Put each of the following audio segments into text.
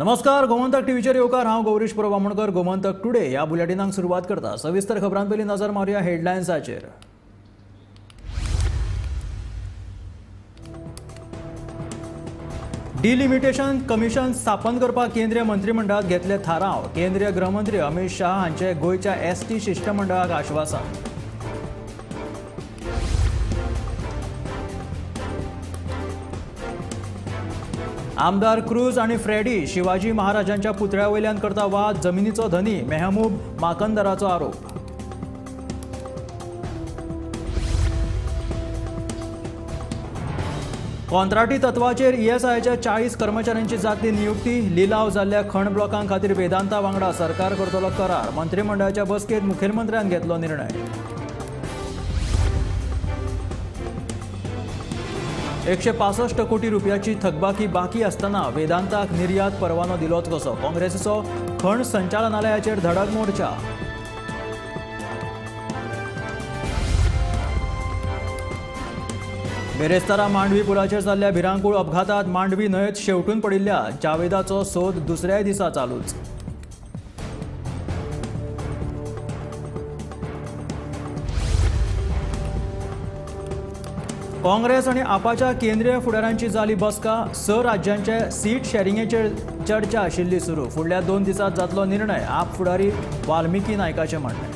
नमस्कार, गोमंतक टीव्हीचेर येवकार. हांव गौरीश परब आमोणकर. गोमंतक टुडे ह्या बुलेटिनाक सुरवात करता. सविस्तर खबरां पयलीं नजर मारुया हेडलायन्साचेर. डिलिमिटेशन कमिशन स्थापन करपाक केंद्रीय मंत्रिमंडळात घेतले थाराव. केंद्रीय गृहमंत्री अमित शाह हांचे गोंयच्या एसटी शिष्टमंडळाक आश्वासन. आमदार क्रूज आनी फ्रेडी शिवाजी महाराजांच्या पुतळ्या वयल्यान करता वाद. जमिनीचो धनी मेहमूब माकंदराचो आरोप. कॉन्त्राटी तत्वाचेर ईएसआयच्या 40 कर्मचाऱ्यांची जातली नियुक्ती. लिलाव जाल्ल्या खण ब्लॉकां खातीर वेदांता वांगडा सरकार करतलो करार. मंत्रिमंडळाच्या बसकेंत मुखेलमंत्र्यान घेतलो निर्णय. 165 कोटी रुपयाची थकबाकी बाकी आसतना वेदांताक निर्यात परवानो दिलोच कसो? काँग्रेसीचो खण संचालनालयाचेर धडक मोर्चा. बेरेस्तारा मांडवी पुलाचेर जाल्ल्या भिरांकूळ अपघातात मांडवी न्हंयेत शेवटून पडिल्ल्या जावेदाचो सोद दुसऱ्याय दिसा चालूच. काँग्रेस आनी आपाच्या केंद्रीय फुडाऱ्यांची जाली बसका. 6 राज्यांचे सीट शेरिंगेचेर चर्चा आशिल्ली सुरू. फुडल्या 2 दिसांत जातलो निर्णय. आप फुडारी वाल्मिकी नायकाचें म्हणणें.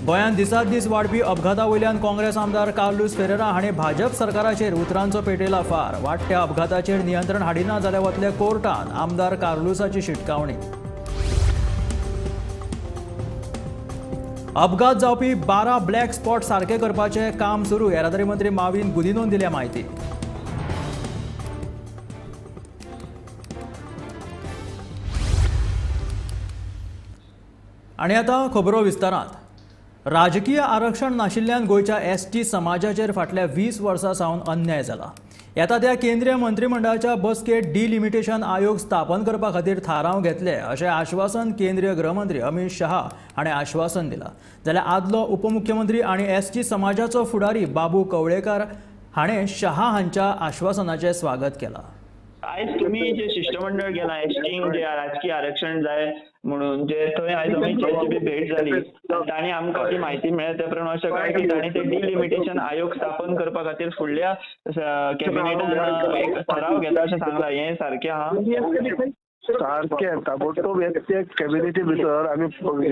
गोंयांत दिसात दीस वाडपी अपघाता वयल्यान काँग्रेस आमदार कार्लूस फेरेरा हांणी भाजप सरकाराचेर उतरांचो पेटयला फार. वाडट्या अपघाताचेर नियंत्रण हाडिना जाल्यार वतले कोर्टान. आमदार कार्लूसाची शिटकावणी. अपघात जावपी 12 ब्लॅक स्पॉट सारके करपाचें काम सुरू. येरादारी मंत्री माविन गुदिनोन दिल्या म्हायती. आनी आतां खबरो विस्तारांत. राजकीय आरक्षण नाशिल्ल्यान गोंयच्या एसटी समाजाचेर फाटल्या 20 वर्सां सावन अन्याय जाला. येता त्या केंद्रीय मंत्रिमंडळाच्या बसकेंत डिलिमिटेशन आयोग स्थापन करपा खातीर थाराव घेतले अशें आश्वासन केंद्रीय गृहमंत्री अमित शाह हाणें आश्वासन दिलां. जाल्यार आदलो उपमुख्यमंत्री आनी एसटी समाजाचो फुडारी बाबू कवळेकार हाणें शाह हांच्या आश्वासनाचें स्वागत केलां. आयज तुमी जे शिष्टमंडळ गेला एसटींक जे राजकीय आरक्षण जाय म्हणून जे थंय आयज अमित शहाची बी भेट जाली, तांणी आमकां ती म्हायती मेळ्ळ्या त्या प्रमाण अशें कळ्ळें की तांणी ते डिलिमिटेशन आयोग स्थापन करपा खातीर फुडल्या कॅबिनेटान एक ठराव घेतला अशें सांगलां. हें सारकें आहा? सारकें ताबडतोब हे कॅबिनेटी भितर आमी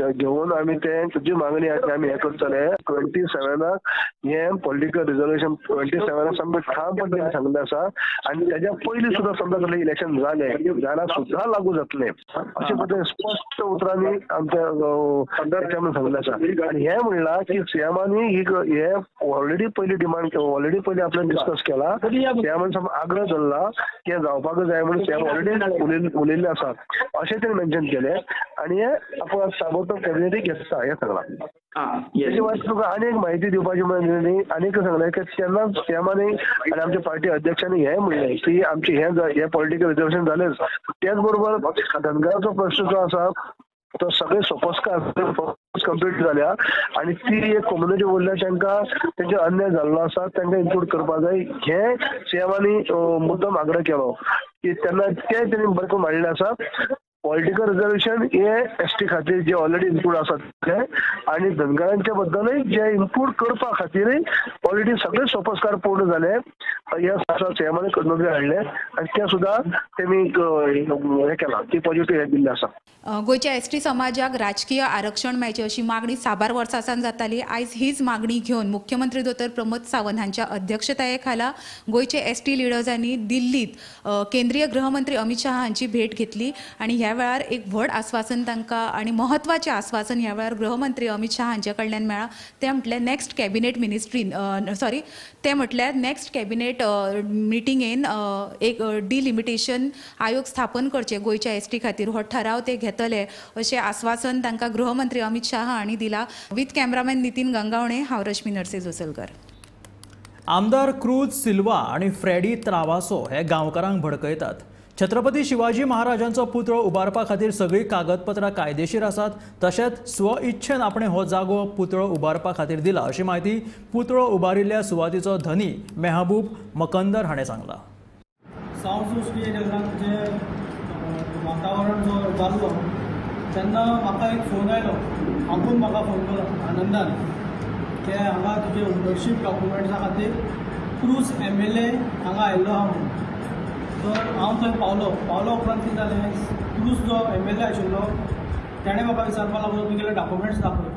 घेवन आमी ते तुजी मागणी आसा आमी हें करतले. 27 हें पॉलिटिकल रिजर्वेशन 27 सामकें ठामपणे सांगलें आसा आनी तेज्या पयलीं सुद्दां समजा कसलें इलेक्शन जालें जाल्यार सुद्दां लागू जातलें अशें पद्दतीन स्पश्ट उतरांनी आमच्या सांगलें आसा. आनी हें म्हणलां की सीएमानी ही हे ऑलरेडी पयलीं डिमांड ऑलरेडी पयलीं आपल्यान डिस्कस केला. सीएमान आग्रह धरला की हें जावपाकच जाय म्हणून सीएम ऑलरेडी उलयल्ले आसा अशें तेणी मेन्शन केलें आनी हें आपण ताबडतोब कॅबिनेटीक घेता हें सांगलां. तेजे वायट तुका आनी एक म्हायती दिवपाची म्हणजे न्ही आनी एक सांगलें की तेन्ना सीएमानी आनी आमच्या पार्टी अध्यक्षांनी हें म्हणलें की आमचें हें पॉलिटिकल रिजर्वेशन जालेंच, त्याच बरोबर धनगराचो प्रश्न जो आसा तो सगळे सोपस्कार कंप्लीट जाल्या आनी ती एक कम्युनिटी उरल्या तांकां तेंचेर अन्याय जाल्लो आसा तांकां इन्क्लूड करपाक जाय हें सीएमानी मुद्दम आग्रह केलो की तेन्ना तें तेणी बरें करून मांडलें आसा. पॉलिटिकल रिजर्वेशन हे एसटी खातीर जे ऑलरेडी इन्क्लूड आसा ते आनी धनगरांच्या बद्दलय जे इन्क्लूड करपा खातीरय ऑलरेडी सगळे सोपस्कार पूर्ण जाले हे सीएमानी नदरे हाडले आनी ते सुद्दां तेमी हें केलां ती पॉझिटिव्ह हें दिल्लें आसा. गोंयच्या एसटी समाजाक राजकीय आरक्षण मेळचें अशी मागणी साबार वर्सां सावन जाताली. आयज हीच मागणी घेवन मुख्यमंत्री दोतोर प्रमोद सावंत हांच्या अध्यक्षताये खाला गोंयचे एसटी लिडर्सांनी दिल्लीत केंद्रीय गृहमंत्री अमित शाह हांची भेट घेतली आनी ह्या वेळार एक व्हड आस्वासन तांकां आनी म्हत्वाचें आस्वासन ह्या वेळार गृहमंत्री अमित शाह हांचे कडल्यान मेळ्ळां. ते म्हटल्यार नेक्स्ट कॅबिनेट मिनिस्ट्रीन सॉरी ते म्हटल्यार नेक्स्ट कॅबिनेट मिटिंगेन एक डिलिमिटेशन आयोग स्थापन करचें गोंयच्या एसटी खातीर हो ठराव ते घेतले अशें आस्वासन तांकां गृहमंत्री अमित शाह हांणी दिलां. विथ कॅमेरामॅन नितीन गंगावणे, हांव रश्मी नरसे जोसलकर. आमदार क्रूज सिल्वा आनी फ्रेडी त्रावासो हे गांवकारांक भडकयतात. छत्रपती शिवाजी महाराजांचो पुतळो उबारपा खातीर सगळीं कागदपत्रां कायदेशीर आसात, तशेंच स्व इच्छेन आपणे हो जागो पुतळो उबारपा खातीर दिला अशी म्हायती पुतळो उबारिल्ल्या सुवातेचो धनी मेहबूब मकंदर हाणें सांगलां. सावथ जे वातावरण जो जाल्लो तेन्ना म्हाका एक फोन आयलो, आपूण म्हाका फोन केलो आनंदान की हांगा तुजे ओनरशीप डॉक्युमेंट्सा खातीर क्रूज MLA हांगा आयिल्लो आहा म्हणून. तर हांव थंय पावलो. पावलो उपरांत कितें जालें, क्रूज जो MLA आशिल्लो तेणें म्हाका विचारपाक लागलो तुगेले डॉक्युमेंट्स दाखय.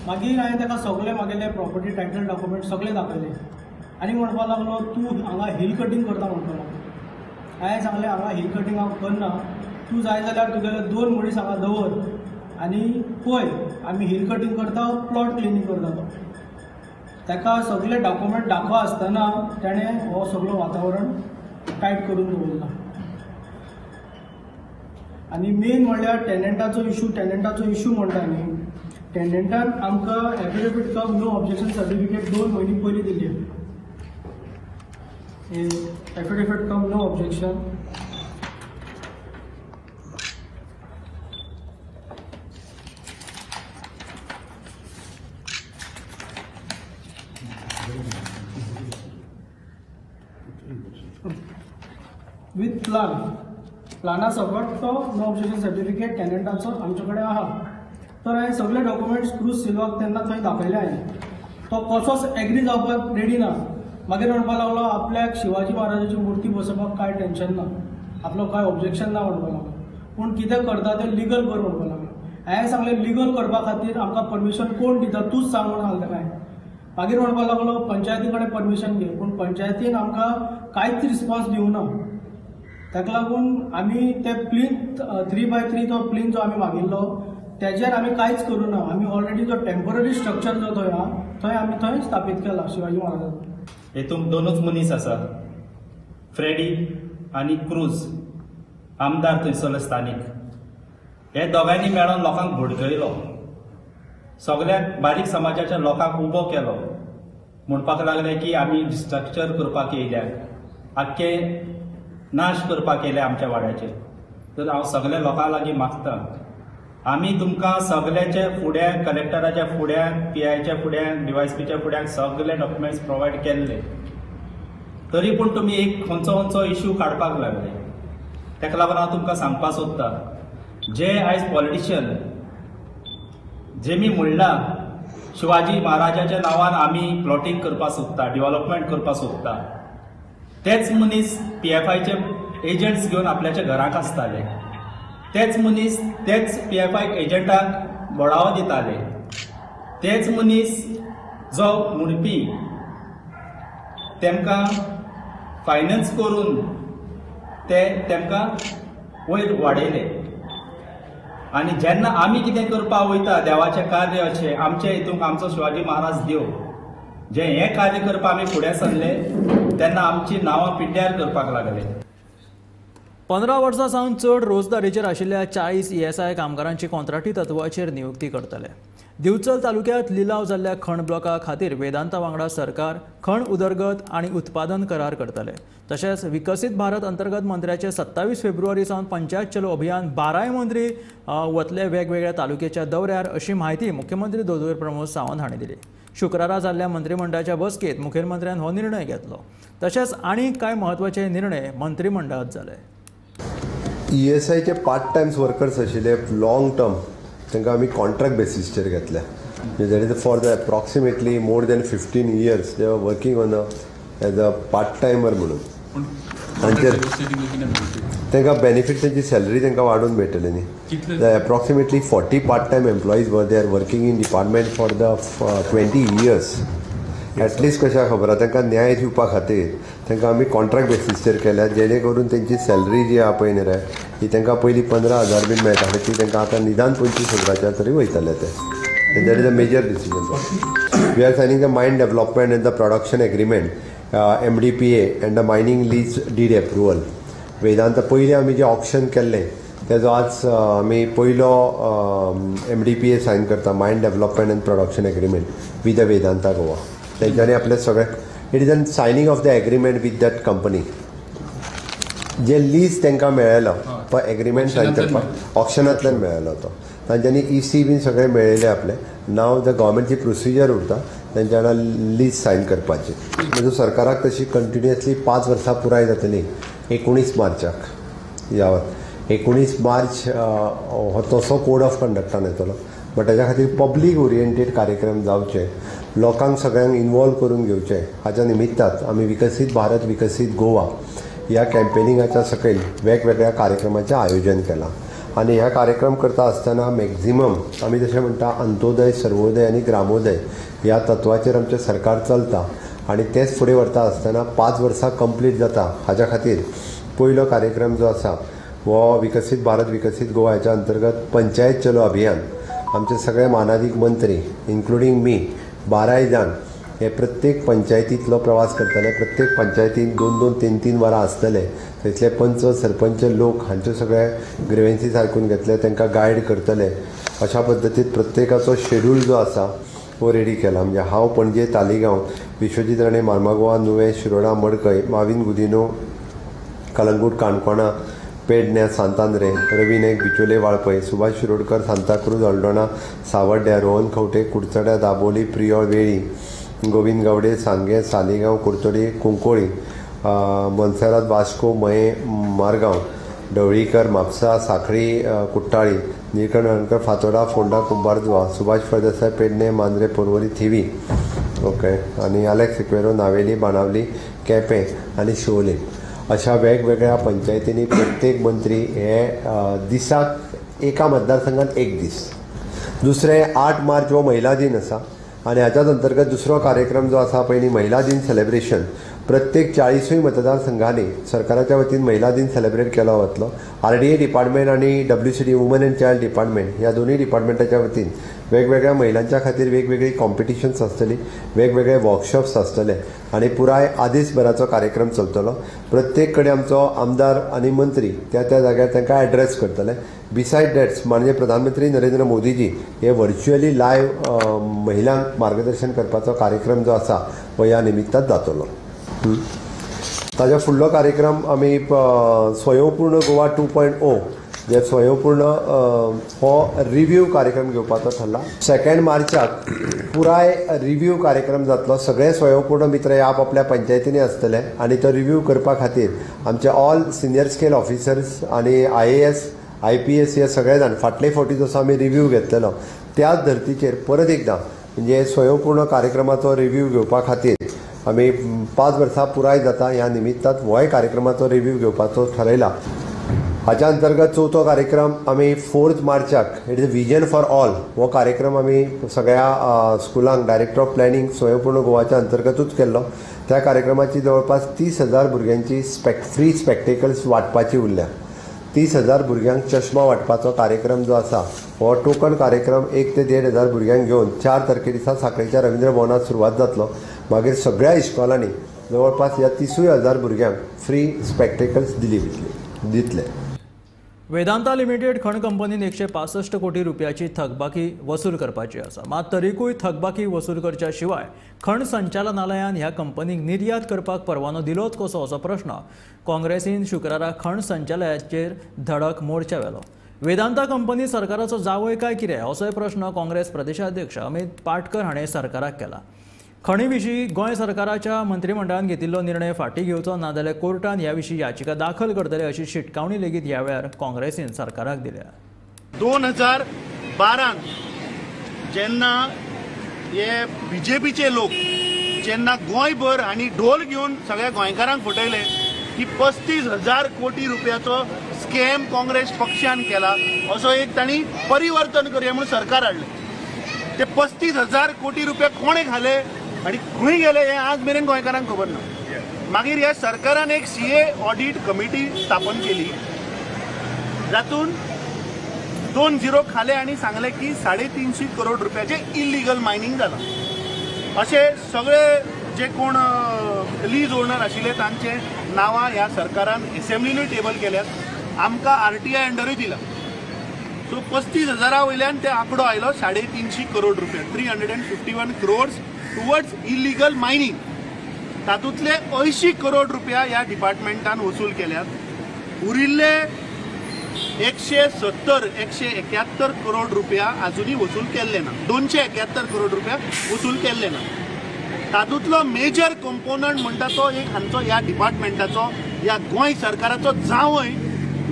मागीर हांवें ताका सगळे म्हागेले प्रॉपर्टी टायटल डॉक्युमेंट्स सगळे दाखयले आनी म्हणपाक लागलो तूं हांगा हिल कटींग करता म्हणपाक लागलो. हांवें सांगलें हांगा हिल कटींग हांव करना, तूं जाय जाल्यार तुगेले 2 मनीस हांगा दवर आनी पळय आमी हिल कटींग करता, प्लॉट क्लिनींग करता. तो ताका सगळे डॉक्युमेंट दाखवा आसतना तेणें हो सगळो वातावरण टायट करून दवरला. आनी मेन म्हणल्यार टेनंटाचो इशू. टेनंटाचो इशू म्हणटा न्ही, टेनंटान आमकां affidavit cum no objection certificate 2 म्हयने पयलीं दिली. Affidavit cum no objection with plan, प्लाना सकट तो नो ऑब्जेक्शन सर्टिफिकेट टेनंटाचो आमचे कडेन आहा. तर हांवें सगळे डॉक्युमेंट्स क्रूज सिल्वाक तेन्ना थंय दाखयले. हांवें तो कसोच एग्री जावपाक रेडी ना. मागीर म्हणपाक लागलो आपल्याक शिवाजी महाराजाची मूर्ती बसोवपाक कांय टेन्शन ना, आपलो कांय ऑब्जेक्शन ना म्हणपाक लागलो, पूण कितें करता तें लिगल कर म्हणपाक लागलो. हांवें सांगलें लिगल करपा खातीर आमकां परमिशन कोण दिता तूंच सांग म्हणून सांगलें हांवें. मागीर म्हणपाक लागलो पंचायती कडेन परमिशन घे, पूण पंचायतीन आमकां कांयच रिस्पॉन्स दिवना. ताका लागून आमी ते प्लिन 3x3 तो प्लिन जो आमी मागिल्लो तेजेर आमी कांयच करूं ना. आमी ऑलरेडी जो टेम्पररी स्ट्रक्चर जो थंय आहा थंय आमी थंय स्थापीत केला शिवाजी महाराजाचो. हेतून 2 मनीस आसा, फ्रेडी आनी क्रूज, आमदार थंयसरलो स्थानीक. हे दोगांयनी मेळोन लोकांक भडकयलो, सगळ्या बारीक समाजाच्या लोकांक उबो केलो. म्हणपाक लागले की आमी डिस्ट्रक्चर करपाक येयल्या, आख्खे नाश करपाक येयल्या आमच्या वाड्याचेर. तर हांव सगळ्या लोकां लागीं मागता, आमी तुमकां सगळ्याच्या फुड्याक, कलेक्टराच्या फुड्याक, PIच्या फुड्याक, DYSPच्या फुड्याक सगळे डॉक्युमेंट्स प्रोवायड केल्ले, तरी पूण तुमी एक खंयचो खंयचो इश्यू काडपाक लागले. ताका लागून हांव तुमकां सांगपाक सोदता, जे आयज पॉलिटिशियन जे मी म्हणलां शिवाजी महाराजाच्या नांवान आमी प्लॉटींग करपाक सोदता, डिवलपमेंट करपाक सोदता, तेच मनीस PFIचे एजंट्स घेवन आपल्याच्या घराक आसताले, तेच मनीस तेच PFI एजंटाक बडावो दिताले, तेच मनीस जो म्हणपी तेमकां फायनान्स करून ते तेमकां वयर वाडयले. आनी जेन्ना आमी कितें करपाक वयता देवाचें कार्य अशें आमचे हितूंक आमचो शिवाजी महाराज देव, जें हें कार्य करपाक आमी फुडें सरले तेन्ना आमची नांवां पिड्ड्यार करपाक लागले. 15 वर्सां सावन चड रोजदारीचेर आशिल्ल्या 40 ESI कामगारांची कॉन्ट्राक्टी तत्वाचेर नियुक्ती करतले. दिवचल तालुक्यांत लिलाव जाल्ल्या खण ब्लॉका खातीर वेदांता वांगडा सरकार खण उदरगत आनी उत्पादन करार करतले. तशेंच विकसीत भारत अंतर्गत मंत्र्याचे 27 फेब्रुवारी सावन पंचायत चलो अभियान 12 मंत्री वतले वेगवेगळ्या तालुक्याच्या दौऱ्यार अशी म्हायती मुख्यमंत्री दोतोर प्रमोद सावंत हांणी दिली. शुक्रारा जाल्ल्या मंत्रिमंडळाच्या बसकेत मुखेलमंत्र्यान हो निर्णय घेतलो. तशेंच आनीक कांय म्हत्वाचे निर्णय मंत्रिमंडळात जाले. ESIचे पार्ट टायम्स वर्कर्स आशिल्ले लॉंग टर्म, तांकां आमी कॉन्ट्रॅक्ट बेसिसचेर घेतले. That is for the approximately more than 15 years they are working on a as a part timer म्हणून. तांचेर तांकां बेनिफीट, तांची सॅलरी तांकां वाडोवन मेळटली न्ही. Approximately 40 part time employees were they are working in department for the 20 years at least. कशें खबर आहा, तांकां न्याय दिवपा खातीर तांकां आमी कॉन्ट्रॅक्ट बेसिसचेर केल्या, जेणे करून तेंची सॅलरी जी आहा पळय न्ही रे, ही तांकां पयलीं 15,000 बीन मेळटाले, ती तांकां आतां निदान 25,000 तरी वयतले ते. That is a major decision. We are signing the mine development and the production agreement, MDPA and the mining lease deed approval. Vedanta पयलीं आमी जें ऑक्शन केल्लें तेजो आज आमी पयलो MDPA sign करता, mine development and production agreement with the Vedanta Goa. तेंच्यांनी आपले सगळे it is an signing of the agreement with that company. J lease तांकां मेळ्ळेलो तो एग्रीमेंट सायन करपाक ऑक्शनांतल्यान मेळ्ळेलो तो तांच्यांनी ई सी बीन सगळें मेळयलें आपलें. नाव the गव्हर्मेंटची प्रोसिजर उरता तेंच्या वांगडा लीज सायन करपाची. म्हणजे सरकाराक तशी कंटिन्युअसली 5 वर्सां पुराय जातली 19 मार्चाक. ह्या 19 मार्च हो तसो कोड ऑफ कंडक्टान येतलो, बट ताच्या खातीर पब्लीक ओरिएंटेड कार्यक्रम जावचे, लोकांक सगळ्यांक इनवॉल्व करून घेवचे, हाच्या निमित्तान आमी विकसीत भारत विकसीत गोवा ह्या कॅम्पेनिंगाच्या सकयल वेगवेगळ्या कार्यक्रमाचें आयोजन केलां. आनी ह्या कार्यक्रम करता आसतना मॅक्झिमम आमी जशें म्हणटा अंत्योदय, सर्वोदय आनी ग्रामोदय ह्या तत्वाचेर आमचें सरकार चलता आनी तेंच फुडें व्हरता आसतना 5 वर्सां कंप्लीट जाता हाज्या खातीर पयलो कार्यक्रम जो आसा हो विकसीत भारत विकसीत गोवा ह्याच्या अंतर्गत पंचायत चलो अभियान. आमचे सगळे मानादीक मंत्री इन्क्लुडींग मी 12 जाण हे प्रत्येक पंचायतींतलो प्रवास करतले. प्रत्येक पंचायतीन 2-2, 3-3 वरां आसतले. थंयसले पंच, सरपंच, लोक हांच्यो सगळे ग्रिवेन्सीस आयकून घेतले, तांकां गायड करतले. अशा पद्दतीन प्रत्येकाचो शेड्यूल जो आसा हो रेडी केला. म्हणजे हांव पणजे, तालिगांव, विश्वजीत राणे मार्मागोवा, नुवें, शिरोडा, मडकय, माविन गुदिनो कलंगूट, काणकोणा, पेडण्या, सांतांद्रे, रवी नायक बिचोले, वाळपय, सुभाष शिरोडकर सांताक्रूज, अल्डोणा, सावड्ड्या, रोहन खंवटे कुडचड्या, दाबोली, प्रियोळ, वेळी, गोविंद गावडे सांगें, सालिगांव, कुडचडी, कुंकोळी, मोन्सेरात वास्को, मयें, मारगांव, ढवळीकर म्हापसा, साखळी, कुट्टाळी, निळकंठ हळर्णकर फातोडा, फोंडा, कुंभारजुवा, सुभाष फळदेसाय पेडणे, मांद्रे, पोरवरी, थिवी, ओके, आनी आलेक्स सिक्वेरो नावेली, बाणावली, केपें आनी शिवोले अशा वेगवेगळ्या पंचायतींनी प्रत्येक मंत्री हे दिसाक एका मतदारसंघात एक दीस. दुसरें 8 मार्च हो महिला दिन आसा आनी हाच्याच अंतर्गत दुसरो कार्यक्रम जो आसा पयलीं महिला दिन सेलेब्रेशन. प्रत्येक 40 मतदारसंघांनी सरकाराच्या वतीन महिला दिन सेलेब्रेट केलो वतलो. आरडीए डिपार्टमेंट आनी WCD woman and child department ह्या दोनूय डिपार्टमेंटाच्या वतीन वेगवेगळ्या महिलांच्या खातीर वेगवेगळी कॉम्पिटिशन्स आसतली, वेगवेगळे वर्कशॉप्स आसतले आनी पुराय आदेसभराचो कार्यक्रम चलतलो. प्रत्येक कडेन आमचो आमदार आनी मंत्री त्या त्या जाग्यार तांकां एड्रेस करतले. बिसायड that's माननीय प्रधानमंत्री नरेंद्र मोदीजी हे व्हर्च्युअली लायव्ह महिलांक मार्गदर्शन करपाचो कार्यक्रम जो आसा हो ह्या निमित्तान जातलो. ताज्या फुडलो कार्यक्रम आमी स्वयंपूर्ण गोवा 2.0 जे स्वयंपूर्ण हो रिव्यू कार्यक्रम घेवपाचो ठरला. 2 मार्चाक पुराय रिव्यू कार्यक्रम जातलो. सगळे स्वयंपूर्ण मित्र हे आपआपल्या पंचायतींनी आसतले आनी तो रिव्यू करपा खातीर आमचे ऑल सिनियर स्केल ऑफिसर्स आनी IAS, IPS हे सगळे जाण फाटले फावटी जसो आमी रिव्यू घेतलेलो त्याच धर्तीचेर परत एकदां म्हणजे स्वयंपूर्ण कार्यक्रमाचो रिव्यू घेवपा खातीर आमी 5 वर्सां पुराय जाता ह्या निमित्तान होय कार्यक्रमाचो रिव्यू घेवपाचो ठरयला. हाच्या अंतर्गत चवथो कार्यक्रम आमी 4 मार्चाक it is vision for all हो कार्यक्रम आमी सगळ्या स्कुलांक डायरेक्टर ऑफ प्लॅनिंग स्वयंपूर्ण गोवाच्या अंतर्गतूच केल्लो. त्या कार्यक्रमाची जवळपास 30,000 भुरग्यांची फ्री स्पेक्टेकल्स वांटपाची उरल्या. 30,000 भुरग्यांक चश्मा वांटपाचो कार्यक्रम जो आसा हो टोकन कार्यक्रम 1 ते 1,500 भुरग्यांक घेवन 4 तारखे दिसा साखळेच्या रवींद्र भवनात सुरवात जातलो. मागीर सगळ्या इस्कॉलांनी जवळपास ह्या 30,000 भुरग्यांक फ्री स्पेक्टेकल्स दितले. वेदांता लिमिटेड खण कंपनीन 165 कोटी रुपयाची थकबाकी वसूल करपाची आसा. मात तरीकूय थकबाकी वसूल करच्या शिवाय खण संचालनालयान ह्या कंपनीक निर्यात करपाक परवानो दिलोच कसो असो प्रश्न काँग्रेसीन शुक्रारा खण संचालयाचेर धडक मोर्चा व्हेलो. वेदांता कंपनी सरकाराचो जावय काय कितें असोय प्रश्न काँग्रेस प्रदेशाध्यक्ष अमित पाटकर हाणें सरकाराक केला. खणी विशीं गोंय सरकाराच्या मंत्रिमंडळान घेतिल्लो निर्णय फाटीं घेवचो ना जाल्यार कोर्टान ह्या विशीं याचिका दाखल करतले अशी शिटकावणी लेगीत ह्या वेळार काँग्रेसीन सरकाराक दिल्या. 2012 जेन्ना हे बीजेपीचे लोक जेन्ना गोंयभर आनी ढोल घेवन सगळ्या गोंयकारांक फटयले की 35,000 कोटी रुपयाचो स्कॅम काँग्रेस पक्षान केला असो एक तांणी परिवर्तन करया म्हणून सरकार हाडलें. ते 35,000 कोटी रुपया कोणे घाले आनी खंय गेले हें आज मेरेन गोंयकारांक खबर ना. मागीर ह्या सरकारान एक CA audit committee स्थापन केली जातून 2 झिरो खाले आनी सांगलें की 350 करोड रुपयाचें इलिगल मायनींग जालां. अशे सगळे जे कोण लीज ओनर आशिल्ले तांचे नांवां ह्या सरकारान एसेंब्लीनूय टेबल केल्यात, आमकां आरटीआय अंडरूय दिला. सो 35,000 वयल्यान ते आंकडो आयलो 350 करोड रुपया, 351 क्रोड्स टुवर्ड्स इलिगल मायनींग. तातूंतले 80 करोड रुपया ह्या डिपार्टमेंटान वसूल केल्यात. उरिल्ले 170 171 करोड रुपया अजुनूय वसूल केल्ले ना, 271 करोड रुपया वसूल केल्ले ना। तातूंतलो मेजर कंपोनंट म्हणटा तो एक हांचो ह्या डिपार्टमेंटाचो, ह्या गोंय सरकाराचो जांवय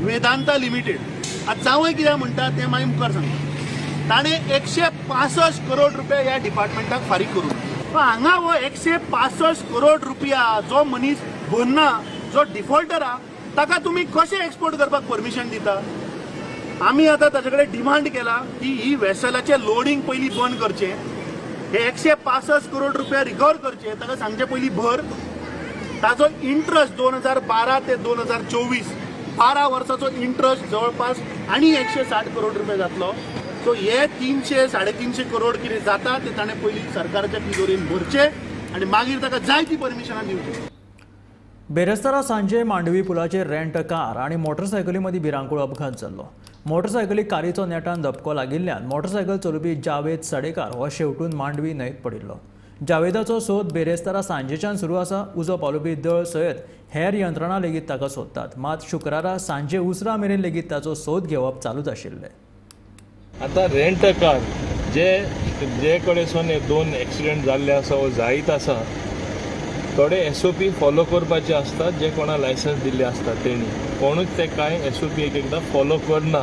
वेदांता लिमिटेड। आतां जांवय कित्याक म्हणटा तें मागीर मुखार सांगता। ताणें 165 करोड रुपया ह्या डिपार्टमेंटाक फारीक करूं। हांगा हो 165 करोड रुपया जो मनीस भरना, जो डिफॉल्टर आहा, ताका तुमी कशें एक्सपोर्ट करपाक परमिशन दिता? आमी आतां ताचे कडेन डिमांड केला की ही वेसलाचें लोडींग पयलीं बंद करचें, हे 165 करोड रुपया रिकवर करचे, ताका सांगचे पयलीं भर। ताजो इंट्रस्ट 2012 ते 2024 12 वर्साचो इंट्रस्ट जवळपास आनी 160 करोड रुपया जातलो। सो हे 300 350 करोड कितें जाता ते ताणें पयलीं सरकाराच्या तिजोरेन भरचे आनी मागीर ताका जाय ती परमिशनां दिवची। बेरेस्तारा सांजे मांडवी पुलाचेर रेंट कार आनी मोटरसायकली मदीं भिरांकूळ अपघात जाल्लो। मोटरसायकलीक कारीचो नेटान धपको लागिल्ल्यान मोटरसायकल चलोवपी जावेद सडेकार हो शेवटून मांडवी न्हंयत पडिल्लो। जावेदाचो सोद बेरेस्तारा सांजेच्यान सुरू आसा। उजो पालोवपी दळ सयत हेर यंत्रणा लेगीत ताका सोदतात, मात शुक्रारा सांजे उसरां मेरेन लेगीत ताचो सोद घेवप चालूच आशिल्लें। आतां रेंट कार जे जे कडेन दोन एक्सिडंट जाल्ले आसा वो जायत आसा, थोडे एसओपी फॉलो करपाचे आसतात, जे कोणा लायसन्स दिल्ले आसता तेणी कोणूच ते कांय एसओपी एक एकदां फॉलो करना।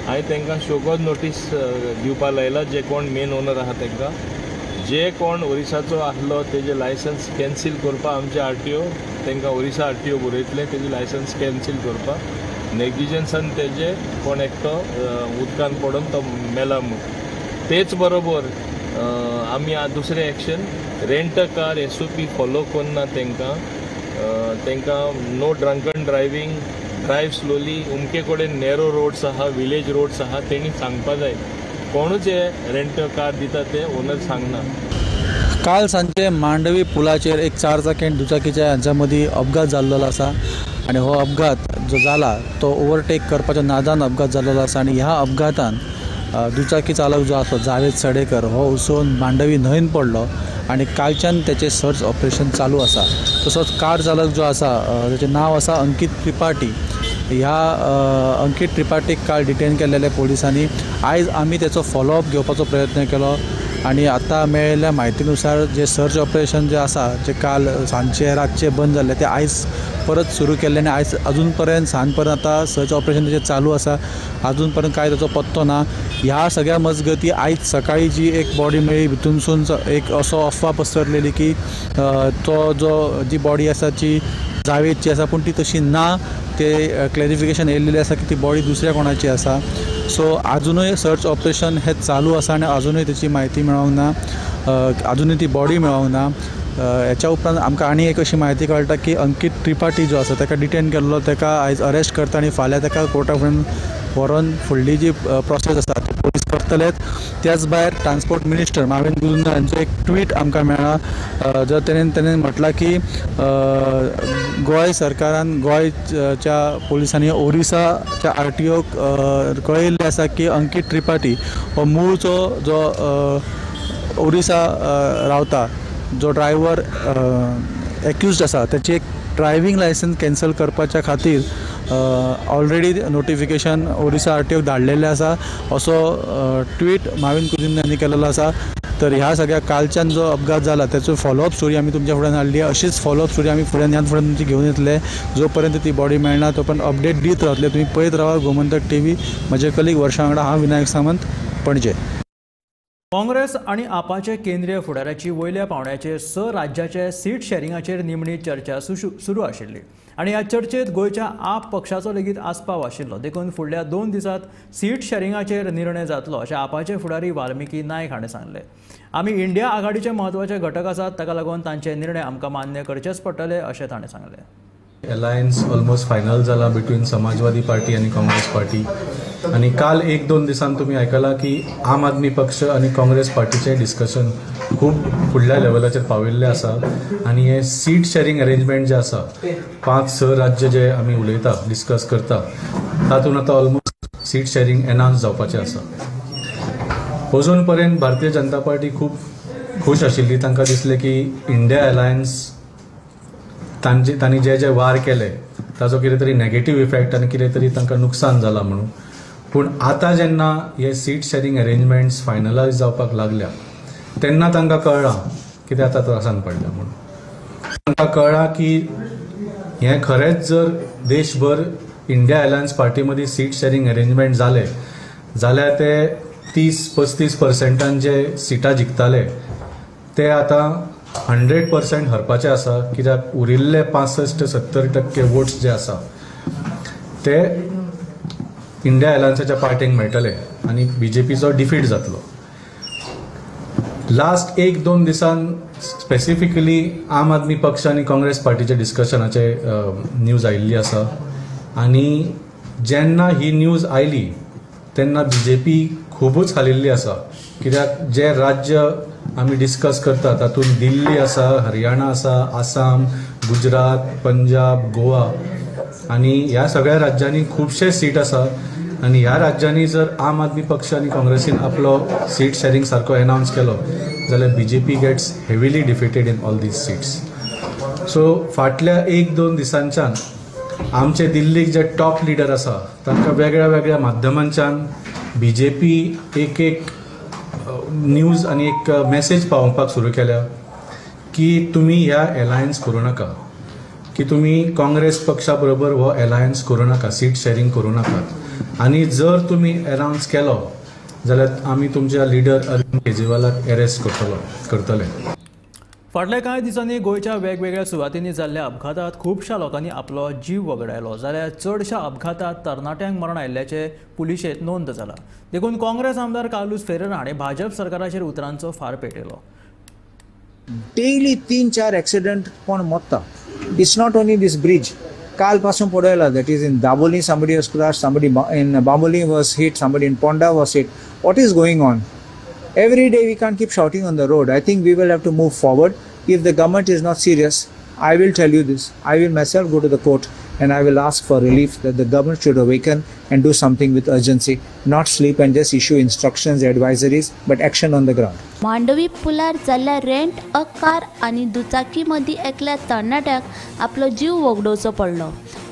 हांवें तांकां शोकॉज नोटीस दिवपा लायला, जे कोण मेन ओनर आहा तांकां, जे कोण ओरिसाचो आसलो तेजे लायसन्स कॅन्सील करपाक आमचे आरटीओ तांकां ओरिसा आरटीओ बरयतले, तेजे लायसन्स कॅन्सील करपाक। नेग्लिजन्सान तेजे कोण एकटो उदकान पडून तो मेला म्हूण। तेच बरोबर आमी दुसरें action, rent car SOP follow करना तांकां, तांकां no drunken driving, drive slowly, उमके कडेन नॅरो रोड्स आहा, विलेज रोड्स आहा, तेणी सांगपा जाय। कोणूच हे रेंट कार दिता ते ओनर सांगना। काल सांजे मांडवी पुलाचेर एक चार चाकी आनी दुचाकीच्या हांच्या मदीं अपघात जाल्लो आसा आनी हो अपघात जो जाला तो ओवरटेक करपाच्या नादान अपघात जाल्लो आसा आनी ह्या अपघातान दुचाकी चालक जो आसलो जावेद सडेकर हो उसोवन मांडवी न्हंयन पडलो आनी कालच्यान तेचें सर्च ऑपरेशन चालू आसा। तसोच कार चालक जो आसा तेचें नांव आसा अंकीत त्रिपाठी, ह्या अंकीत त्रिपाठीक काल डिटेन केल्लेले पोलिसांनी। आयज आमी तेचो फॉलोअप घेवपाचो प्रयत्न केलो आनी आतां मेळिल्ल्या म्हायतीनुसार जे सर्च ऑपरेशन जे आसा जे काल सांजचे रातचे बंद जाल्ले ते आयज परत सुरू केल्ले आनी आयज अजून पर्यंत सांज पर्यंत आतां सर्च ऑपरेशन तेजें चालू आसा, अजून पर्यंत कांय ताचो पत्तो ना। ह्या सगळ्या मजगती आयज सकाळी जी एक बॉडी मेळ्ळी भितूनसून एक असो अफवा पसरलेली की तो जो जी बॉडी आसा ती जावेदची आसा, पूण ती तशी ना, ते क्लॅरिफिकेशन येयल्लेलें आसा की ती बॉडी दुसऱ्या कोणाची आसा। सो आजुनूय सर्च ऑपरेशन हें चालू आसा आनी आजुनूय तेची म्हायती मेळोंक ना, आजुनूय ती बॉडी मेळोंक ना। हेच्या उपरांत आमकां आनी एक अशी म्हायती कळटा की अंकीत त्रिपाठी जो आसा ताका डिटेन केल्लो, ताका आयज अरेस्ट करता आनी फाल्यां ताका कोर्टा फुडें व्हरोन फुडली जी प्रोसेस आसा ती पोलीस करतलेच। त्याच भायर ट्रान्सपोर्ट मिनिस्टर माविन गुदिन्हो हांचो एक ट्वीट आमकां मेळ्ळा, जो तेणें म्हटलां की गोंय सरकारान गोंयच्या पोलिसांनी ओरिसाच्या आरटीओक कळयिल्लें आसा की अंकीत त्रिपाठी हो मूळचो जो ओरिसा रावता जो ड्रायव्हर एक्युज्ड आसा ताची एक ड्रायव्हींग लायसन्स कॅन्सल करपाच्या खातीर ऑलरेडी नोटिफिकेशन ओरिसा आरटीओक धाडलेलें आसा, असो ट्वीट माविन कुदिन्हो हांणी केलेलो आसा। तर ह्या सगळ्या कालच्यान जो अपघात जाला त्याचो फॉलोअप स्टोरी आमी तुमच्या फुड्यान हाडली, अशीच फॉलोअप स्टोरी आमी फुड्यान ह्यान फुड्यान तुमची घेवन येतले। जो पर्यंत ती बॉडी मेळना तो पर्यंत अपडेट दीत रावतले। तुमी पळयत रावा गोमंतक टीव्ही। म्हजे कलीग वर्षा वांगडा हांव विनायक सामंत, पणजे। काँग्रेस आनी आपाचे केंद्रीय फुडाऱ्याची वयल्या पावंड्याचेर 6 राज्याचे सीट शेरिंगाचेर निमणी चर्चा सुरू आशिल्ली आनी ह्या चर्चेत गोंयच्या आप पक्षाचो लेगीत आस्पाव आशिल्लो। देखून फुडल्या 2 दिसांत सीट शेरिंगाचेर निर्णय जातलो अशें आपाचे फुडारी वाल्मिकी नायक हाणें सांगलें। आमी इंडिया आघाडीचे म्हत्वाचे घटक आसात, ताका लागून तांचे निर्णय आमकां मान्य करचेच पडटले अशें ताणें सांगलें। अलायन्स ऑलमोस्ट फायनल जाला बिटवीन समाजवादी पार्टी आनी काँग्रेस पार्टी, आनी काल 1-2 दिसान तुमी आयकलां की आम आदमी पक्ष आनी काँग्रेस पार्टीचें डिस्कशन खूब फुडल्या लेवलाचेर पाविल्लें आसा आनी हें सीट शेरिंग अरेंजमेंट जें आसा 5-6 राज्य जे आमी उलयता डिस्कस करता तातूंत आतां ऑलमोस्ट सीट शेरिंग एनाउन्स जावपाचें आसा। अजून पर्यंत भारतीय जनता पार्टी खूब खूश आशिल्ली, तांकां दिसलें की इंडिया अलायन्स तांणी जे जे वार केले ताजो कितें तरी नेगेटीव इफेक्ट आनी कितें तरी तांकां नुकसान जालां म्हणून. पूण आतां जेन्ना हे सीट शेअरिंग अरेंजमेंट्स फायनलायज जावपाक लागल्या तेन्ना तांकां कळ्ळां की ते आतां त्रासान पडल्या म्हणून. तांकां कळ्ळां की हें खरेंच जर देशभर इंडिया अलायन्स पार्टी मदीं सीट शेअरिंग अरेंजमेंट जाले जाल्यार ते 30-35% जे सिटां जिखताले ते आतां 100% हरपाचे आसा, कित्याक उरिल्ले 65-70% वोट्स जे आसा ते इंडिया अलायन्साच्या पार्टीक मेळटले आनी बीजेपीचो डिफीट जातलो. लास्ट 1-2 दिसान स्पेसिफिकली आम आदमी पक्ष आनी काँग्रेस पार्टीच्या डिस्कशनाचे न्यूज आयिल्ली आसा आनी जेन्ना ही न्यूज आयली तेन्ना बीजेपी खुबूच हालिल्ली आसा, कित्याक जे राज्य आमी डिस्कस करता तातूंत दिल्ली आसा, हरियाणा आसा, आसाम, गुजरात, पंजाब, गोवा आनी ह्या सगळ्या राज्यांनी खुबशे सीट आसा आनी ह्या राज्यांनी जर आम आदमी पक्ष आनी काँग्रेसीन आपलो सीट शेअरिंग सारको एनावन्स केलो जाल्यार BJP gets heavily defeated in all these seats. So फाटल्या 1-2 दिसांच्यान आमचे दिल्लीक जे टॉप लिडर आसा तांकां वेगळ्या वेगळ्या माध्यमांच्यान बीजेपी एक एक न्यूज आनी एक मॅसेज पावोवपाक सुरू केल्या की तुमी ह्या एलायन्स करूं नाका, की तुमी काँग्रेस पक्षा बरोबर हो एलायन्स करूं नाका, सीट शेअरिंग करूं नाकात आनी जर तुमी एनावन्स केलो जाल्यार आमी तुमच्या लिडर अरविंद केजरीवालाक एरेस्ट करतले. फाटल्या कांय दिसांनी गोंयच्या वेगवेगळ्या सुवातींनी जाल्ल्या अपघातांत खुबश्या लोकांनी आपलो जीव वगडायलो, जाल्यार चडश्या अपघातांत तरणाट्यांक मरण आयिल्ल्याचें पुलिशेंत नोंद जाला. देखून काँग्रेस आमदार कार्लूस फेरेरा हाणें भाजप सरकाराचेर उतरांचो फार पेटयलो. डेली 3-4 एक्सिडंट कोण मरता. It's not only this bridge. काल पासून पळयला, that is in Dabolim somebody was crashed, somebody in Bambolim was hit, somebody in Ponda was hit. What is going on? Every day we can't keep shouting on the road. I think we will have to move forward. If the government is not serious, I will tell you this, I will myself go to the court and I will ask for relief that the government should awaken and do something with urgency, not sleep and just issue instructions, advisories, but action on the ground. Mandovi पुलार जाल्ल्या rent a car आनी दुचाकी मदीं एकल्या तरणाट्याक आपलो जीव वगडोवचो पडलो.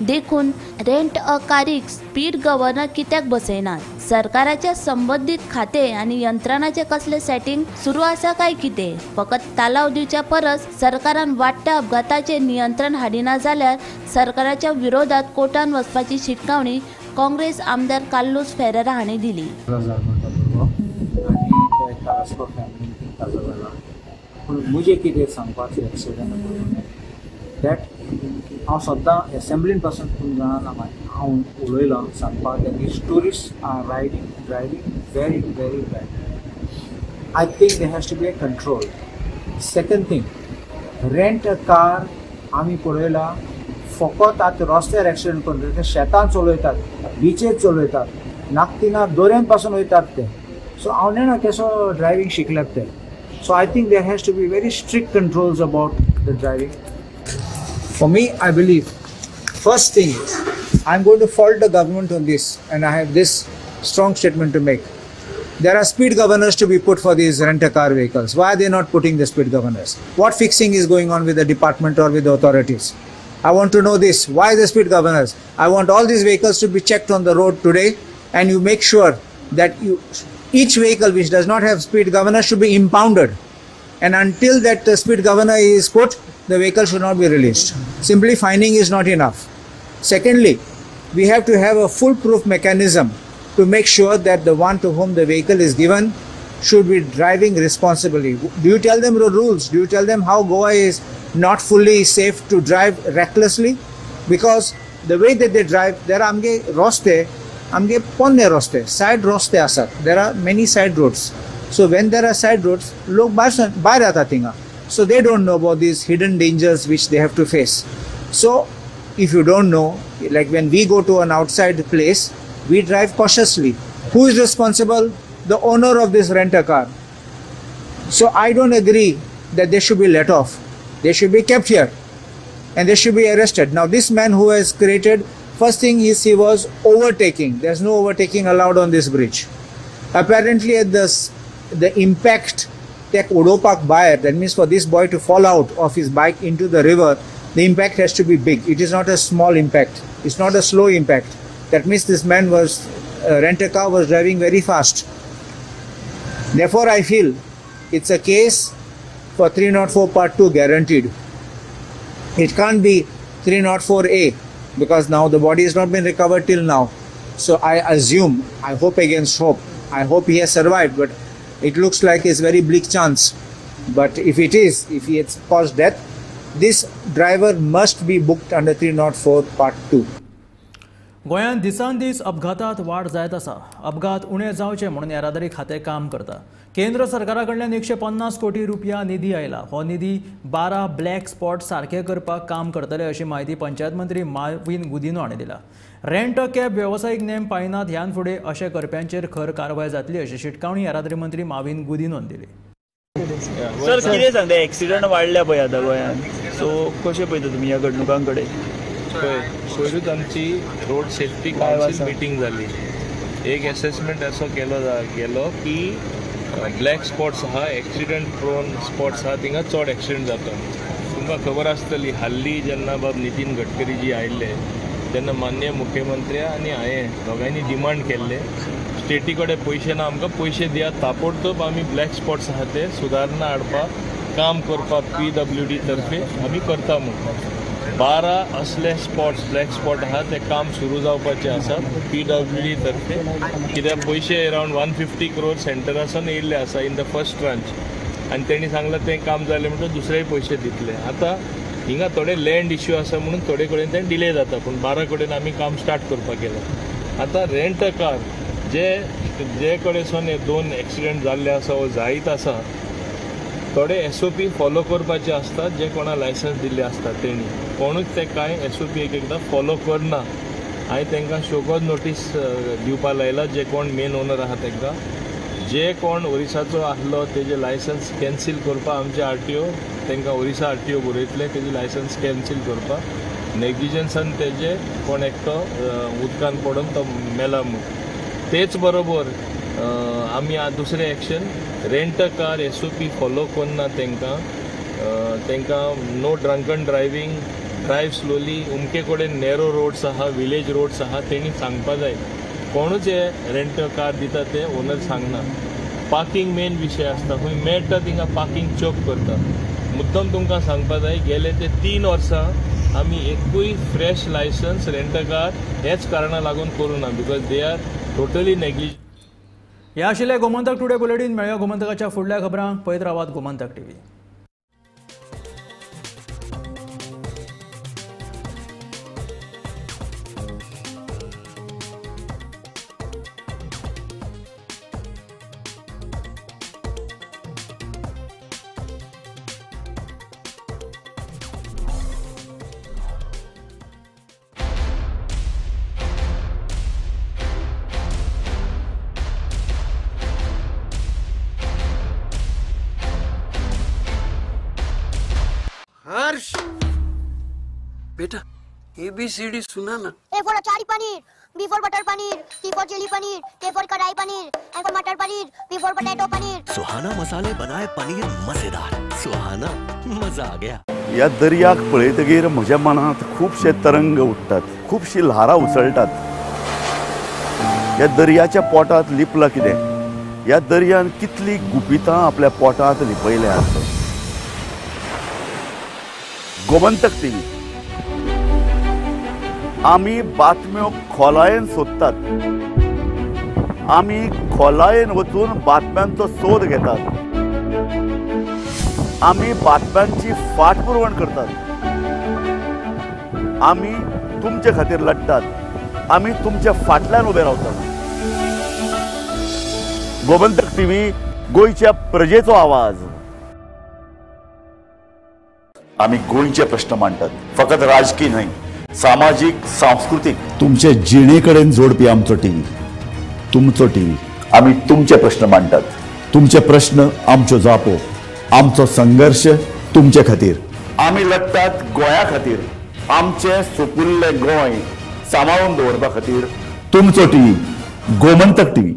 देखून rent a कारीक speed governor कित्याक बसयनात? सरकाराच्या संबंदीत खाते आनी यंत्रणाचें कसलें सेटिंग सुरू आसा काय कितें? फकत तालाव दिवच्या परस सरकारान वाडट्या अपघाताचेर नियंत्रण हाडिना जाल्यार सरकाराच्या विरोधात कोर्टान वचपाची शिटकावणी काँग्रेस आमदार कार्लूस फेरेरा हांणी दिली. पूण म्हजें कितें सांगपाचें एक्सिडंट that हांव सद्दां एसेंब्लीन पासून पूण जाणा हांव उलयलां सांगपाक that these tourist are riding driving very very bad. I think there has to be a control. Second thing, rent a car आमी पळयलां फकत आतां रस्त्यार एक्सिडंट करून ते शेतान चलयतात, बिचेर चलयतात, नागतिना दर्यांत पासून वयतात ते. सो हांव नेणा केसो ड्रायव्हींग शिकल्यात ते. So I think there has to be very strict controls about the driving. For me, I believe first thing is I am going to fault the government on this and I have this strong statement to make. There are speed governors to be put for these rent-a-car vehicles. Why are they not putting the speed governors? What fixing is going on with the department or with the authorities? I want to know this. Why the speed governors? I want all these vehicles to be checked on the road today, and you make sure that each vehicle which does not have speed governor should be impounded. And until that speed governor is put, the vehicle should not be released. Simply fining is not enough. Secondly, we have to have a foolproof mechanism to make sure that the one to whom the vehicle is given should be driving responsibly. Do you tell them the rules? Do you tell them how Goa is not fully safe to drive recklessly? Because the way that they drive, there are amge roste, amge ponne roste, side roste asat. There are many side roads. So when there are side roads, lok bahar yata tinga. So they don't know about these hidden dangers which they have to face. So if you don't know, like when we go to an outside place, we drive cautiously. Who is responsible? The owner of this rent-a-car. So I don't agree that they should be let off. They should be kept here and they should be arrested. Now this man who has created, first thing is he was overtaking. There's no overtaking allowed on this bridge. Apparently at the impact, that Odopak buyer, that means for this boy to fall out of his bike into the river, The impact has to be big. It is not a small impact. It's not a slow impact. That means this man was, rent-a-car was driving very fast. Therefore, I feel it's a case for 304 Part 2 guaranteed. It can't be 304A because now the body has not been recovered till now. So I assume, I hope against hope, I hope he has survived, but it looks like it's very bleak chance. But if it is, if he has caused death, this driver must be booked under 304 Part 2. गोंयांत दिसान दीस अपघातात वाड जायत आसा. अपघात उणे जावचे म्हणून येरादारी खातें काम करता. केंद्र सरकारा कडल्यान 150 कोटी रुपया निधी आयला. हो निधी 12 ब्लॅक स्पॉट सारखे करपाक काम करतले अशी म्हायती पंचायत मंत्री माविन गुदिन्हो हांणी दिला. रेंट अ कॅब वेवसायीक नेम पाळिनात ह्यान फुडें अशे करप्यांचेर खर कारवाय जातली अशी शिटकावणी येरादारी मंत्री माविन गुदिन्होन दिली. सर, कितें सांगता, एक्सिडंट वाडल्या पळय आतां गोंयांत, सो कशें पळयता तुमी ह्या घडणुकां कडेन? पळय, पयरूच आमची रोड सेफ्टी कावन्सील मिटींग जाली. एक एसेसमेंट असो केलो गेलो की ब्लॅक स्पॉट्स आहा, एक्सिडंट प्रोन स्पॉट्स आहा, थिंगा चड एक्सिडंट जाता. तुमकां खबर आसतली, हाल्ली जेन्ना बाब नितीन गडकरी जी आयिल्ले तेन्ना माननीय मुख्यमंत्री आनी हांवें दोगांयनी डिमांड केल्ले स्टेटी कडेन पयशे ना, आमकां पयशे दियात ताबडतोब आमी ब्लॅक स्पॉट्स आहा ते सुदारणा हाडपाक काम करपाक PWD तर्फे आमी करता म्हूण. 12 असले स्पॉट्स ब्लॅक स्पॉट आहा ते काम सुरू जावपाचे आसा PWD तर्फे. कित्याक पयशे अरावंड 150 क्रोर सेंटरासान येयल्ले आसा इन the first tranche, आनी तेणी सांगलां तें काम जालें म्हणटकच दुसरेय पयशे दितले. आतां हिंगा थोडे लँड इश्यू आसा म्हणून थोडे कडेन तें डिले जाता, पूण 12 कडेन आमी काम स्टार्ट करपाक केलां. आतां रेंट अ कार जे जे कडेन हे 2 एक्सिडंट जाल्ले आसा वो जायत आसा, थोडे SOP follow करपाचे आसतात जे कोणा लायसन्स दिल्ले आसता तेणी कोणूच ते कांय SOP एक एकदां फॉलो करना. हांवें तांकां शोकॉज नोटीस दिवपा लायला, जे कोण मेन ओनर आहा तांकां, जे कोण ओरिसाचो आसलो तेजें लायसन्स कॅन्सील करपाक आमचे RTO तांकां ओरिसा RTO बरयतले, तेजें लायसन्स कॅन्सील करपाक. नेग्लिजन्सान तेजे कोण एकटो उदकान पडून तो मेला म्हूण. तेच बरोबर आमी दुसरें action, rent a car SOP follow करना तांकां, तांकां no drunken driving, drive slowly, उमके कडेन नॅरो रोड्स आहा, विलेज रोड्स आहा, तेणी सांगपा जाय. कोणूच हे रेंट अ कार दिता ते ओनर सांगना. पार्किंग मेन विशय आसता, खंय मेळटा थिंगा पार्किंग चोक करता. मुद्दम तुमकां सांगपा जाय, गेले ते 3 वर्सां आमी एकूय fresh licence rent a car हेच कारणा लागून करूं ना, because they are totally negligent. ह्या आशिल्लें गोमंतक टुडे बुलेटीन. मेळया गोमंतकाच्या फुडल्या खबरांक. पळयत रावात गोमंतक टीव्ही. हर्ष बेटा, ABCD सुना ना। A for achari paneer, B for butter paneer, C for chilli paneer, K for kadai paneer, M for matar paneer, P for potato paneer. Suhana मसाले बनाए पनीर मजेदार, सुहाना मजा आ गया। ह्या दर्याक पळयतगीर म्हज्या मनांत खुबशे तरंग उठ्ठात, खुबशी ल्हारां उसळटात. ह्या दर्याच्या पोटांत लिपलां कितें, ह्या दर्यान कितली गुपितां आपल्या पोटांत लिपयल्यात. गोमंतक टीव्ही आमी बातम्यो खोलायेन सोदतात, आमी खोलायेन वचून बातम्यांचो सोद घेतात, आमी बातम्यांची फाटपुरवण करतात, आमी तुमचे खातीर लढतात, आमी तुमच्या फाटल्यान उबे रावतात. गोमंतक टीव्ही, गोंयच्या प्रजेचो आवाज. आमी गोंयचे प्रश्न मांडटात, फकत राजकीय न्हय, सामाजीक, सांस्कृतीक, तुमचे जिणे कडेन जोडपी आमचो टीव्ही, तुमचो टीव्ही. आमी तुमचे प्रश्न मांडटात, तुमचे प्रश्न आमच्यो जापो, आमचो संघर्श तुमचे खातीर. आमी लढटात गोंया खातीर, आमचें सुपुल्लें गोंय सांबाळून दवरपा खातीर. तुमचो टीव्ही, गोमंतक टीव्ही.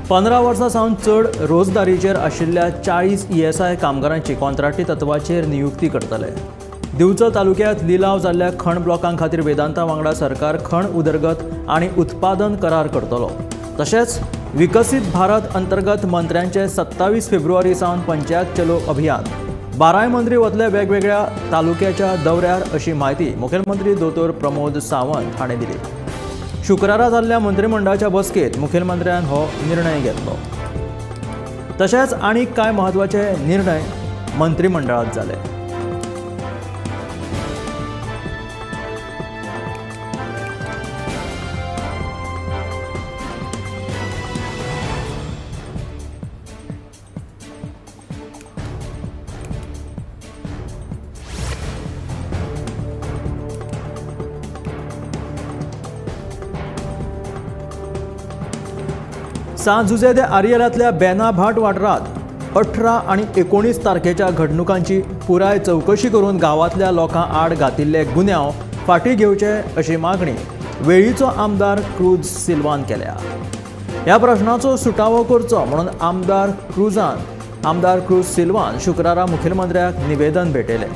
15 वर्सां सावन चड रोजदारीचेर आशिल्ल्या 40 ESI कामगारांची कॉन्ट्राक्टी तत्वाचेर नियुक्ती करतले. दिवचल तालुक्यांत लिलाव जाल्ल्या खण ब्लॉकां खातीर वेदांता वांगडा सरकार खण उदरगत आनी उत्पादन करार करतलो. तशेंच विकसीत भारत अंतर्गत मंत्र्यांचे 27 फेब्रुवारी सावन पंचायत चलो अभियान, 12 मंत्री वतले वेगवेगळ्या तालुक्याच्या दौऱ्यार अशी म्हायती मुखेलमंत्री दोतोर प्रमोद सावंत हाणें दिली. शुक्रारा जाल्ल्या मंत्रिमंडळाच्या बसकेंत मुखेलमंत्र्यान हो निर्णय घेतलो. तशेंच आनीक कांय म्हत्वाचे निर्णय मंत्रिमंडळांत जाले. सांत जुझे दे आरियलांतल्या बेनाभाट वाठारांत 18 आनी 19 तारखेच्या घडणुकांची पुराय चवकशी करून गांवांतल्या लोकां आड घातिल्ले गुन्यांव फाटीं घेवचे अशी मागणी वेळीचो आमदार क्रूज सिल्वान केल्या. ह्या प्रश्नाचो सुटावो करचो म्हणून आमदार क्रूज सिल्वान शुक्रारा मुखेलमंत्र्याक निवेदन भेटयलें.